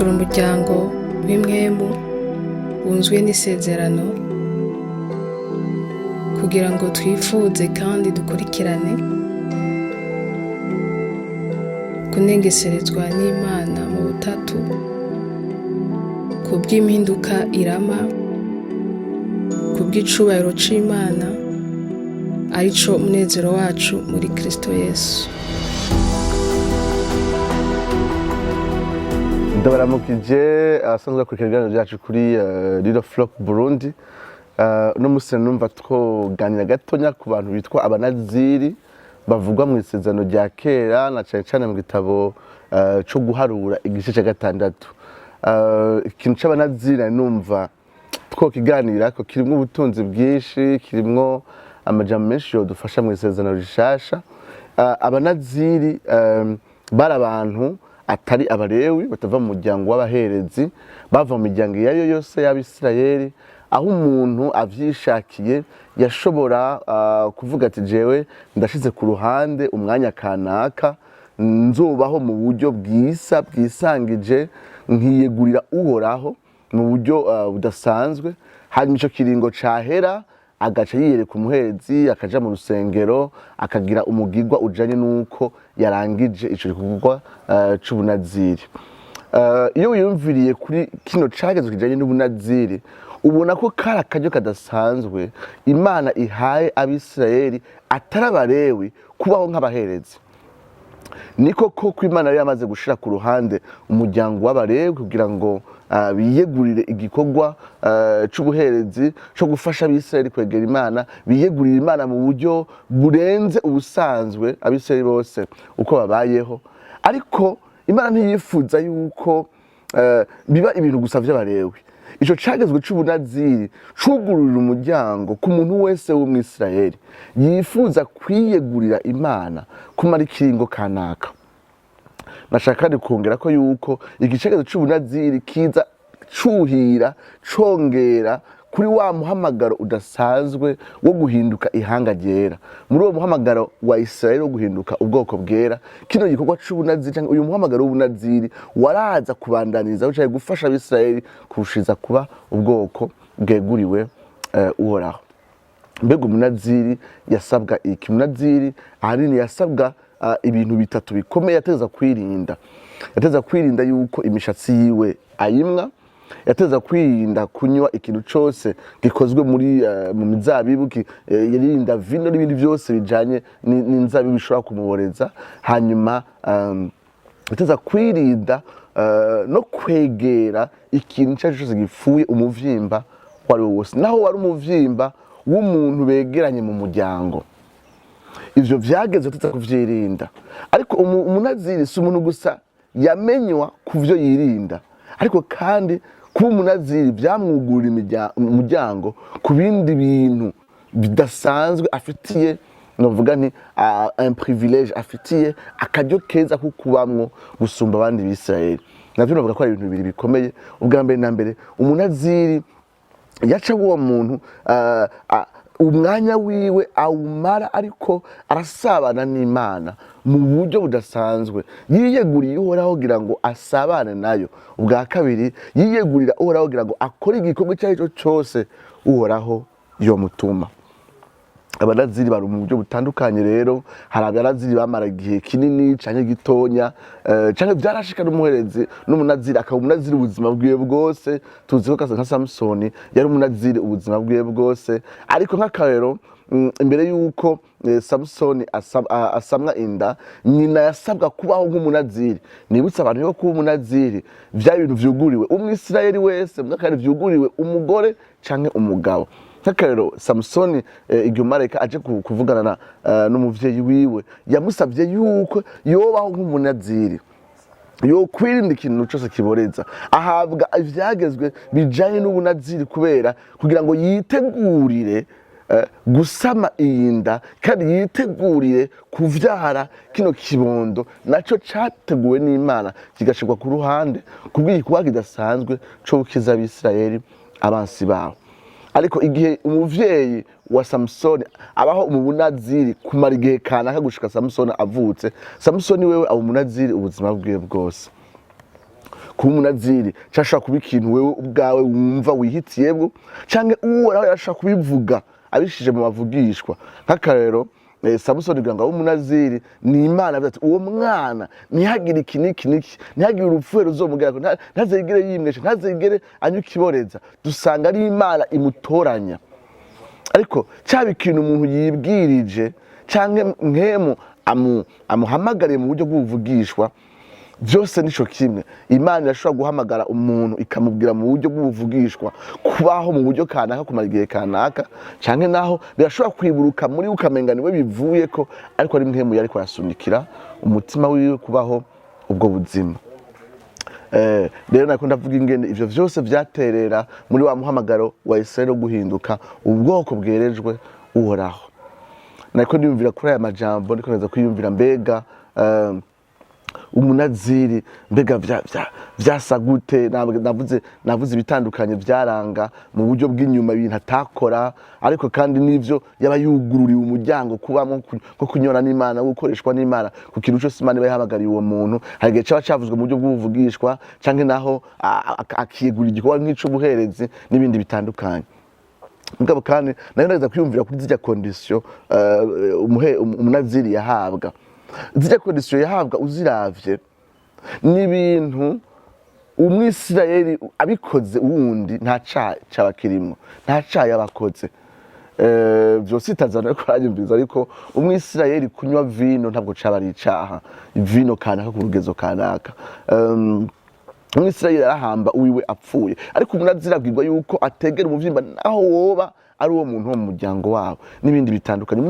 Turi umuryango w'impwemu wunzwe n'isezerano kugira ngo twifuze kandi dukurikirane kunengeserezwa n'Imana mu butatu kubw'impinduka irama, kubw'icubahiro c'Imana arico munezero wacu muri Kristo Yesu. Ndabaramukije abasanzwe bakurikira ibiganiro byacu kuri Little Flock Burundi. Uno munsi numva twoganira gatonya ku bantu bitwa abanaziri bavugwa mu isezerano rya kera na cane cane mu gitabo co guharura igice ca gatandatu. Ikintu c'abanaziri nari numva twokiganirako, kirimwo ubutunzi bwinshi, kirimwo amajambo menshi yodufasha mu isezerano rishasha. Abanaziri bari abantu atari abalewi, batava mu muryango w'abaherezi, bava mu miryango iyo ariyo yose y'Abisirayeli, aho umuntu avyishakiye yashobora kuvuga ati jewe ndashize ku ruhande umwanya kanaka nzobaho mu buryo bwisa bwisangije, nkiyegurira Uhoraho mu buryo budasanzwe. Hanyuma ico kiringo cahera agaca yiyereka umuherezi, akaja mu rusengero, akagira umugigwa ujanye n'uko yarangije ico gikorwa c'ubunaziri. Iyo wiyumviriye kuri kino cagezwe kijanye n'ubunaziri, ubona ko kari akaryo kadasanzwe Imana ihaye Abisirayeli atari abalewi kubaho nk'abaherezi. Niko koko Imana yari yamaze gushira ku ruhande umuryango w'abalewi kugira ngo biyegurire igikorwa c'ubuherezi co gufasha Abisirayeli kwegera Imana, biyegurire Imana mu buryo burenze ubusanzwe Abisirayeli bose uko babayeho. Ariko Imana ntiyifuza yuko biba ibintu gusa vy'abalewi. Ico cagezwe c'ubunaziri cugururira umuryango ku muntu wese w'umwisirayeli yifuza kwiyegurira Imana kumara ikiringo kanaka. Nashaka kandi kongera ko yuko igicegezo c'ubunaziri kiza cuhira congera kuri wa muhamagaro udasanzwe wo guhinduka ihanga ryera. Muri uwo muhamagaro wa Isirayeli wo guhinduka ubwoko bwera, kino gikorwa c'ubunaziri canke uyu muhamagaro w'ubunaziri waraza kubandaniriza canke gufasha Abisirayeli kurushiza kuba ubwoko bweguriwe Uhoraho. Mbega umunaziri yasabwa iki? Umunaziri ahanini yasabwa ibintu bitatu bikomeye yateza kwirinda. Yateza kwirinda yuko imishatsi yiwe ayimwa, yateza kwirinda kunywa ikintu cose gikozwe muri mu mizabibu, yirinda vino n'ibindi byose bijanye n'inzabibu bishobora kumuboreza. Hanyuma yateza kwirinda no kwegera ikintu icyo ari cyo cyose gipfuye, umuvyimba wari wo wose, naho wari umuvyimba w'umuntu begeranye mu muryango. Ivyo vyageze tuza kuvyirinda. Ariko umunaziri si umuntu gusa yamenywa ku vyo yirinda, ariko kandi kuba umunaziri vyamwugurura umuryango ku bindi bintu bidasanzwe afitiye, novuga nti un privilège, afitiye akaryo keza ko kubamwo gusumba abandi Bisirayeli. Navyo novuga ko ari ibintu bibiri bikomeye. Ubwa mbere na mbere, umunaziri yaca uwo muntu umwanya wiwe awumara ariko arasabana n'Imana mu buryo budasanzwe, yiyeguriye Uhoraho kugira ngo asabane nayo. Ubwa kabiri, yiyegurira Uhoraho kugira ngo akore igikorwa icyo ari cyo cyose Uhoraho yomutuma. Abanaziri bari mu buryo butandukanye. Rero hari abanaziri bamara igihe kinini canke gitonya, canke vyarashika n'umuherezi n'umunaziri akaba umunaziri ubuzima bwiwe bwose. Tuzi ko nka Samusoni yari umunaziri ubuzima bwiwe bwose. Ariko nk'akarero, imbere y'uko Samusoni asamwa inda, nyina yasabwa kubaho nk'umunaziri. Nibutse abantu yuko kuba umunaziri vyari ibintu vyuguriwe umwisirayeli wese, kandi vyuguriwe umugore canke umugabo. Nk'akarero, Samusoni, igihe umumarayika aje kuvugana n'umuvyeyi wiwe, yamusavye yuko yobaho nk'umunaziri, yokwirinda ikintu cose kiboreza, ahabwa ivyagezwe bijanye n'ubunaziri kubera kugira ngo yitegurire gusama iyi nda, kandi yitegurire kuvyara kino kibondo naco categuwe n'Imana kigashirwa ku ruhande kubw'igikorwa kidasanzwe co gukiza Abisirayeli abansi babo. Ariko igihe umuvyeyi wa Samusoni abaho mu bunaziri kumara igihe kanaka gushika Samusoni avutse, Samusoni wewe aba umunaziri ubuzima bwiwe bwose. Kuba umunaziri cashobora kuba ikintu wewe ubwawe wumva wihitiyemwo, canke Uhoraho yarashobora kubivuga abishije mu bavugishwa. Nk'akarero, Samusoni kugira ngo abe umunaziri, ni Imana avuze ati: "Uwo mwana ntihagire iki n'iki n'iki, ntihagire urupfu ruzomugerako, ntazigere yimwesha, ntazigere anywa ikiboreza." Dusanga ari Imana imutoranya. Ariko cyaba ikintu umuntu yibwirije canke Mpwemu amuhamagariye mu buryo bw'ubuvugishwa, byose nico kimwe. Imana irashobora guhamagara umuntu, ikamubwira mu buryo bw'ubuvugishwa kubaho mu buryo kanaka kumara igihe kanaka, canke naho birashobora kwiburuka muri we, ukamenga niwe bivuye ko, ariko ari Mpwemu yariko arasunikira umutima wiwe kubaho ubwo buzima. Rero nako ndavuga ingene ivyo vyose vyaterera muri wa muhamagaro wa Israel wo guhinduka ubwoko bwerejwe Uhoraho. Nako ndiyumvira kuri aya majambo, ndiko neza kwiyumvira: mbega umunaziri, mbega vyasa gute? Navuze ibitandukanye vyaranga mu buryo bw'inyuma, ibintu atakora, ariko kandi n'ivyo yaba yugururiwe umuryango kubamo, nko kunyora n'Imana, gukoreshwa n'Imana ku kintu cose Imana iba yahamagariye uwo muntu. Hari igihe caba cavuzwe mu buryo bw'ubuvugishwa, canke naho akiyegurira igikorwa nk'ic'ubuherezi n'ibindi bitandukanye. Mugabo kandi nayo ndaza kwiyumvira kuri zirya conditions umunaziri yahabwa. Zirya conditions yahabwa, uziravye, ni ibintu Umwisirayeli abikoze wundi nta caha caba kirimwo, nta caha yaba akoze. Vyose itazana, ariko aranyumviriza. Ariko Umwisirayeli kunywa vino ntabwo caba ari icaha, vino kanaka ku rugezo kanaka. Umwisirayeli arahamba uwiwe apfuye, ariko umunaziri abwirwa yuko ategera umuvyimba naho woba ari uwo muntu wo mu muryango wabo, n'ibindi bitandukanye.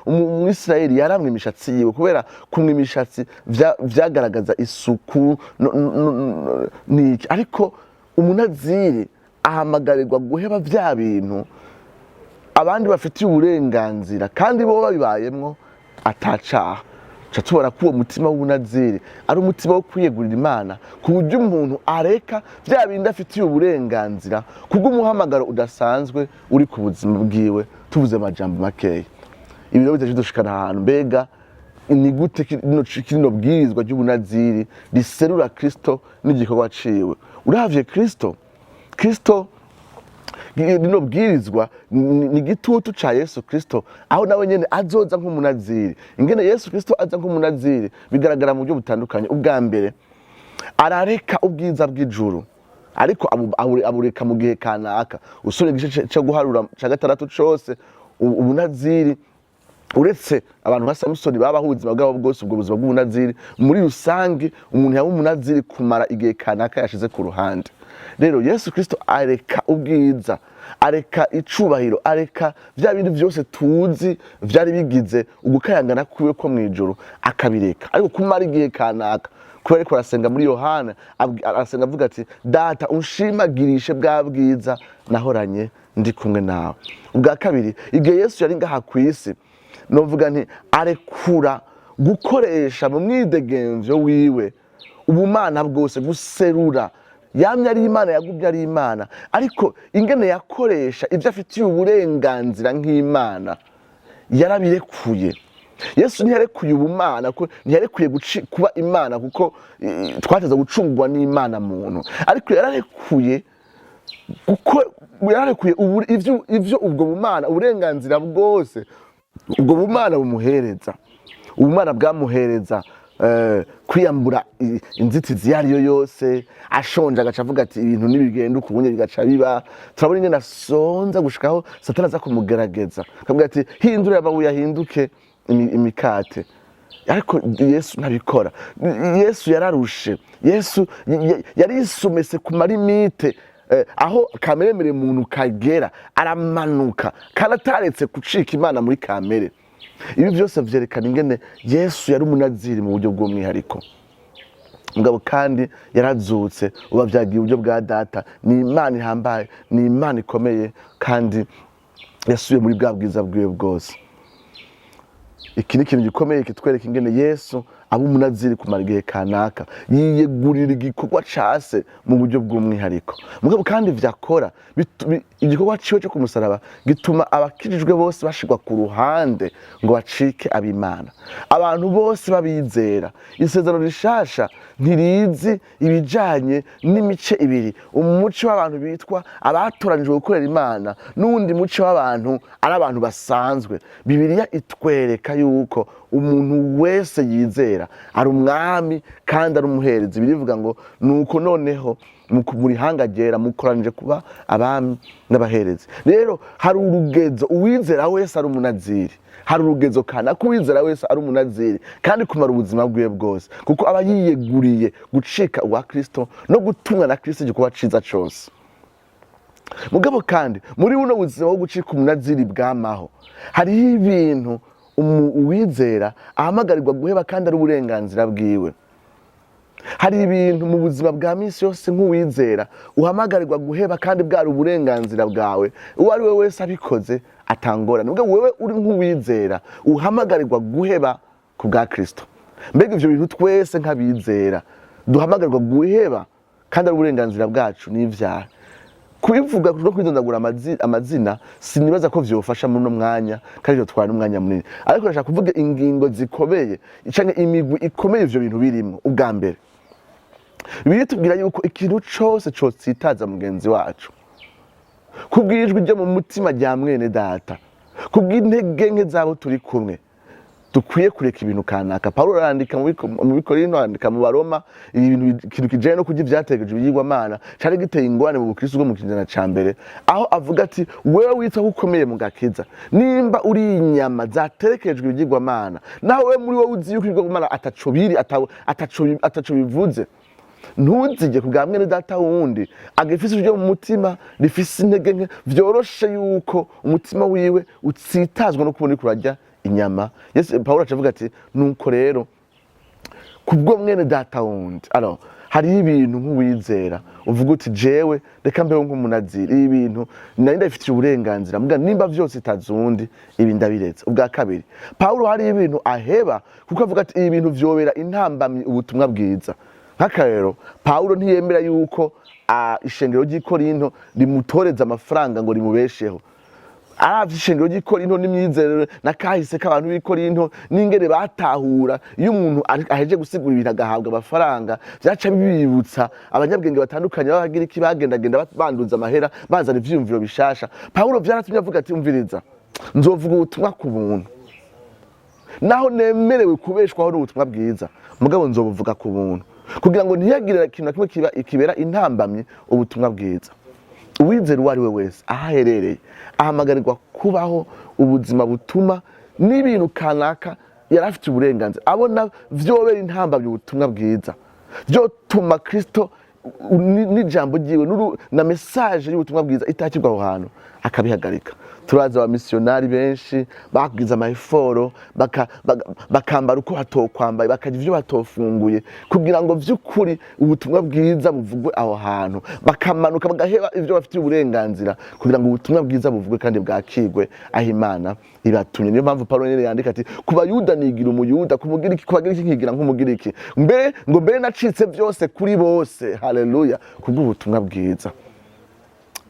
Umwisirayeli yaramwa imishatsi yiwe, kubera kumwa imishatsi vyagaragaza isuku niki. Ariko umunaziri ahamagarirwa guheba vya bintu abandi bafitiye uburenganzira, kandi bo babibayemwo atacaha. Ca tubona ko uwo mutima w'ubunaziri ari umutima wo kwiyegurira Imana, ku buryo umuntu areka vya bindi afitiye uburenganzira kubw'umuhamagaro udasanzwe uri ku buzima bwiwe. Tuvuze amajambo makeya, ibi rero bitaje dushikana ahantu: mbega ni gute kino bwirizwa ry'ubunaziri riserura Kristo n'igikorwa ciwe? Uravye Kristo, Kristo, rino bwirizwa ni igitutu ca Yesu Kristo, aho nawe nyene azoza nk'umunaziri. Ingene Yesu Kristo aza nk'umunaziri bigaragara mu buryo butandukanye. Ubwa mbere, arareka ubwiza bw'ijuru, ariko abureka mu gihe kanaka. Usura igice co guharura ca gatandatu cose, ubunaziri, uretse abantu nka Samusoni babaho ubuzima bwabo bwose ubwo buzima bw'ubunaziri, muri rusange umuntu yaba umunaziri kumara igihe kanaka yashize ku ruhande. Rero Yesu Kristo areka ubwiza, areka icubahiro, areka vya bindi vyose tuzi vyari bigize ugukayangana kwiwe ko mw'ijuru, akabireka, ariko kumara igihe kanaka. Kubera ariko arasenga muri Yohana, arasenga avuga ati: "Data, unshimagirishe bwa bwiza nahoranye ndi kumwe nawe." Ubwa kabiri, igihe Yesu yari ngaha ku isi, novuga nti arekura gukoresha mu mwidegemvyo wiwe ubumana bwose, guserura yamye ari Imana, yagumye ari Imana, ariko ingene yakoresha ibyo afitiye uburenganzira nk'Imana yarabirekuye. Yesu ntiyarekuye ubumana, ntiyarekuye kuba Imana, kuko twateza gucungurwa n'Imana muntu, ariko yararekuye, kuko yararekuye ivyo ubwo bumana, uburenganzira bwose ubwo bumana bumuhereza. Ubumana bwamuhereza kwiyambura inzitizi iyo ariyo yose. Ashonje agaca avuga ati: "Ibintu nibigenda ukubunye," bigaca biba. Turabona ingene asonza gushikaho Satani aza kumugerageza, akavuga ati: "Hindura amabuye ahinduke imikate." Ariko Yesu ntabikora. Yesu yararushe, Yesu yarisomese ku ma limites, aho kameremere muntu kagera, aramanuka, kandi ataretse gucika Imana muri kamere. Ibi byose vyerekana ingene Yesu yari umunaziri mu buryo bw'umwihariko. Mugabo kandi yarazutse, uba vyagiye uburyo bwa Data. Ni Imana ihambaye, ni Imana ikomeye, kandi yasubiye muri bwa bwiza bwiwe bwose. Iki ni ikintu gikomeye kitwereka ingene Yesu Aba umunaziri kumara igihe kanaka, yiyegurira igikorwa ca se mu buryo bw'umwihariko. Mugabo kandi vyakora igikorwa ciwe cyo kumusaraba gituma abakijijwe bose bashirwa ku ruhande ngo bacike ab'Imana, abantu bose babizera. Isezerano rishasha ntirizi ibijanye n'imice ibiri: umuce w'abantu bitwa abatoranijwe gukorera Imana, n'uwundi muce w'abantu ari abantu basanzwe. Bibiliya itwereka yuko umuntu wese yizera ari umwami kandi ari umuherezi. Birivuga ngo: "Nuko noneho muri hanga ryera mukoranije kuba abami n'abaherezi." Rero hari urugezo uwizera wese ari umunaziri, hari urugezo kanaka uwizera wese ari umunaziri kandi kumara ubuzima bwiwe bwose, kuko aba yiyeguriye gucika uwa Kristo no gutumwa na Kristo igikorwa ciza cose. Mugabo kandi muri buno buzima bwo gucika umunaziri bwamaho, hariho ibintu uwizera ahamagarirwa guheba kandi ari uburenganzira bwiwe. Hari ibintu mu buzima bwa minsi yose nk'uwizera uhamagarirwa guheba kandi bwari uburenganzira bwawe. Uwo ari we wese abikoze atangorane, ubwo wewe uri nk'uwizera uhamagarirwa guheba ku bwa Kristo. Mbega ivyo bintu twese nk'abizera duhamagarirwa guheba kandi ari uburenganzira bwacu n'ivyaha? Kubivuga no kwidondagura amazina sinibaza ko vyofasha muri uno mwanya kandi vyotwara n'umwanya munini, ariko ndashaka kuvuga ingingo zikomeye canke imigwi ikomeye ivyo bintu birimwo. Ubwa mbere, Bibiliya itubwira yuko ikintu cose cotsitaza mugenzi wacu kubw'ijwi ryo mu mutima rya mwene data, kubw'intege nke z'abo turi kumwe, dukwiye kureka ibintu kanaka. Pawulo arandika mu Bikorino, arandika mu Baroma, ibintu, ikintu kijanye no kurya ivyategereje ibigirwamana cari giteye ingorane mu bukristo bwo mu kinjana ca mbere, aho avuga ati: "Wewe witwa ko ukomeye mu gakiza, nimba uri inyama zaterekejwe ibigirwamana, naho wewe muri wowe uzi yuko ibigirwamana ataco biri, ataco bivuze, ntuzige ku bwa mwene data wundi agifise iryo mu mutima rifise intege nke, vyoroshe yuko umutima wiwe utsitazwa no kubona uriko urarya inyama." Yesu, Pawulo aca avuga ati: "Nuko rero kubwo mwene data wundi." Alors hariho ibintu nk'uwizera uvuga uti: "Jewe reka mbeho nk'umunaziri, ibi bintu nari ndabifitiye uburenganzira, muga nimba vyose itazundi, ibi ndabiretse." Ubwa kabiri, Pawulo hariho ibintu aheba kuko avuga ati: "Ibi bintu vyobera intambamyi ubutumwa bwiza." Nk'akarero, Pawulo ntiyemera yuko ishengero ry'i Korinto rimutoreza amafaranga ngo rimubesheho. Aravye ishengero ry'i Korinto n'imyizerere na kahise k'abantu b'i Korinto n'ingene batahura iyo umuntu aheje gusigura ibintu agahabwa amafaranga, vyaca bibibutsa abanyabwenge batandukanye b'Abagiriki bagendagenda banduza amahera, bazana ivyiyumviro bishasha. Pawulo vyaratumye avuga ati: "Umviriza, nzovuga ubutumwa ku buntu, naho nemerewe kubeshwaho n'ubutumwa bwiza, mugabo nzobuvuga ku buntu, kugira ngo ntiyagire ikintu na kimwe kibera intambamyi ubutumwa bwiza." Uwizera uwo ari we wese aho aherereye ahamagarirwa kubaho ubuzima butuma n'ibintu kanaka yari afite uburenganzira abona vyobera intambamyi ubutumwa bwiza, vyotuma Kristo n'ijambo ryiwe na message y'ubutumwa bwiza itakirwa aho hantu, akabihagarika. Turazi abamisiyonari benshi bagize ama efforts, bakambara uko batokwambaye, bakarya ivyo batofunguye, kugira ngo vy'ukuri ubutumwa bwiza buvugwe aho hantu, bakamanuka bagaheba ivyo bafitiye uburenganzira kugira ngo ubutumwa bwiza buvugwe kandi bwakirwe aho Imana ibatumye. Niyo mpamvu Paulo nyene yandika ati: "Ku Bayuda nigira Umuyuda, ku Mugiriki, ku Bagiriki nkigira nk'Umugiriki, mbere ngo mbere nacitse byose kuri bose." Haleluya, kubw'ubutumwa bwiza.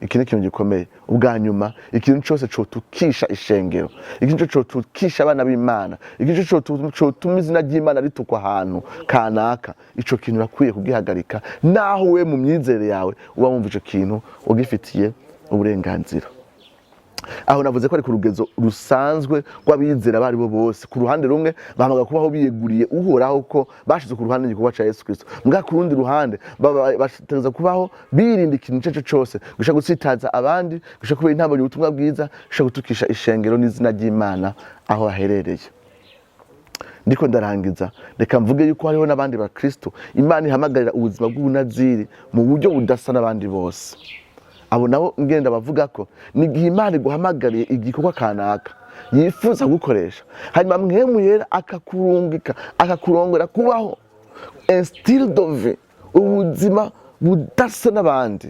Iki ni ikintu gikomeye. Ubwa nyuma, ikintu cyose cotukisha ishengero, ikintu cyose cotukisha abana b'Imana, ikintu cyose cotuma izina ry'Imana ritukwa ahantu kanaka, ico kintu urakwiye kugihagarika, naho we mu myizerere yawe uba wumva ico kintu ugifitiye uburenganzira. Aho navuze ko ari ku rugezo rusanzwe rw'abizera abo ari bo bose. Ku ruhande rumwe bahamaga kubaho biyeguriye Uhoraho, ko bashize ku ruhande igikorwa ca Yesu Kristo. Mbwa ku rundi ruhande bategereza kubaho birinda ikintu ico arico cose gushaka gutsitaza abandi, gushaka kubera intambamyi ubutumwa bwiza, gushaka gutukisha ishengero n'izina ry'Imana aho haherereye. Ndiko ndarangiza, reka mvuge yuko hariho n'abandi bakristo Imana ihamagarira ubuzima bw'ubunaziri mu buryo budasa n'abandi bose. Abo nabo ngenda bavuga ko ni igihe Imana iguhamagariye igikorwa kanaka yifuza gukoresha, hanyuma Mpwemu Yera akakurungika, akakurongora kubaho un style de vie, ubuzima budasa n'abandi,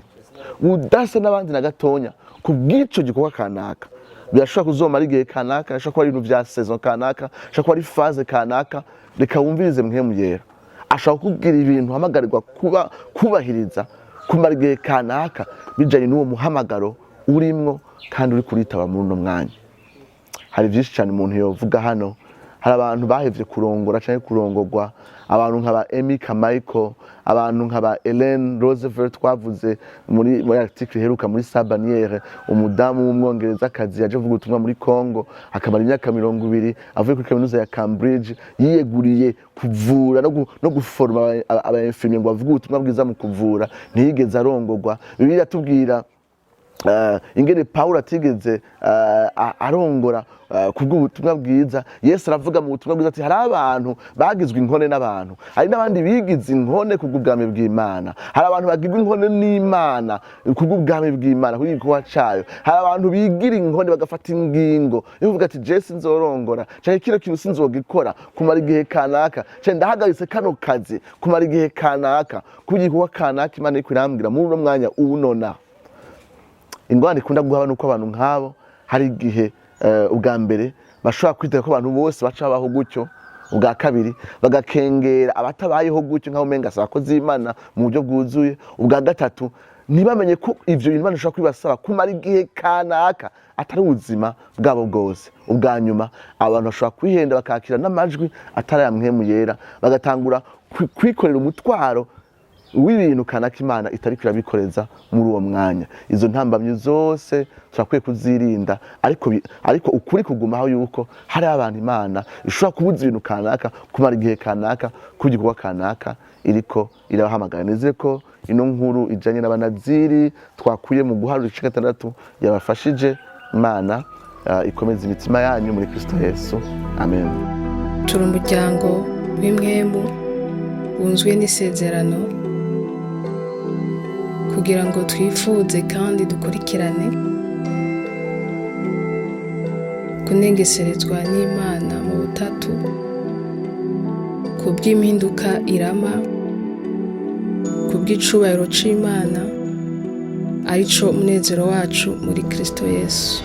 budasa n'abandi na gatonya, ku bw'ico gikorwa kanaka. Birashobora kuzomara igihe kanaka, birashobora kuba ari ibintu vya saison kanaka, bishobora kuba ari phase kanaka. Reka wumvirize Mpwemu Yera. Ashobora kukubwira ibintu uhamagarirwa kuba kubahiriza kumara igihe kanaka, bijanye n'uwo muhamagaro urimwo kandi uri kuritaba muri uno mwanya. Hari byinshi cyane umuntu yovuga hano. Hari abantu bahevye kurongora canke kurongorwa, abantu nka ba Amy Carmichael, abantu nka ba Ellen Roosevelt twavuze muri article iheruka muri Sabaniere, umudamu w'umwongerezakazi yaje avuga ubutumwa muri Congo, akamara imyaka 20 avuye kuri kaminuza ya Cambridge, yiyeguriye kuvura no guforoma aba infirmier ngo bavuge ubutumwa bwiza mu kuvura. Ntiyigeze arongorwa. Bibiliya iratubwira ingene Pawulo atigeze arongora kubw'ubutumwa bwiza. Yesu aravuga mu butumwa bwiza ati: "Hari abantu bagizwe inkone n'abantu, hari n'abandi bigize inkone kubw'ubwami bw'Imana." Hari abantu bagirwa inkone n'Imana kubw'ubwami bw'Imana, kubw'igikorwa cayo. Hari abantu bigira inkone, bagafata ingingo yo kuvuga ati: "Je sinzorongora, canke kino kintu sinzogikora kumara igihe kanaka, canke ndahagaritse kano kazi kumara igihe kanaka kubw'igikorwa kanaka Imana iriko irambwira muri uno mwanya uwunona." Ingorane ikunda guhaba nuko abantu nk'abo hari igihe ubwa mbere bashobora kwitega ko abantu bose baca babaho gutyo, ubwa kabiri bagakengera abatabayeho gutyo nk'aho umenga si abakozi b'Imana mu buryo bwuzuye, ubwa gatatu ntibamenye ko ivyo bintu Imana ishobora kubibasaba kumara igihe kanaka, atari ubuzima bwabo bwose. Ubwa nyuma, abantu bashobora kwihenda, bakakira n'amajwi atari aya Mpwemu Yera, bagatangura kwikorera umutwaro w'ibintu kanaka Imana itariko irabikoreza muri uwo mwanya. Izo ntambamyi zose turakwiye kuzirinda, ariko ukuri kugumaho yuko hari abantu Imana ishobora kubuza ibintu kanaka kumara igihe kanaka ku gikorwa kanaka iriko irabahamagara. Nizere ko ino nkuru ijanye n'abanaziri twakuye mu Guharura igice 6 yabafashije. Imana ikomeza imitima yanyu muri Kristo Yesu. Amen. Turi umuryango w'impwemu wunzwe n'isezerano kugira ngo twifuze kandi dukurikirane kunengeserezwa n'Imana mu butatu ku bw'impinduka irama, ku bw'icubahiro c'Imana, arico munezero wacu muri Kristo Yesu.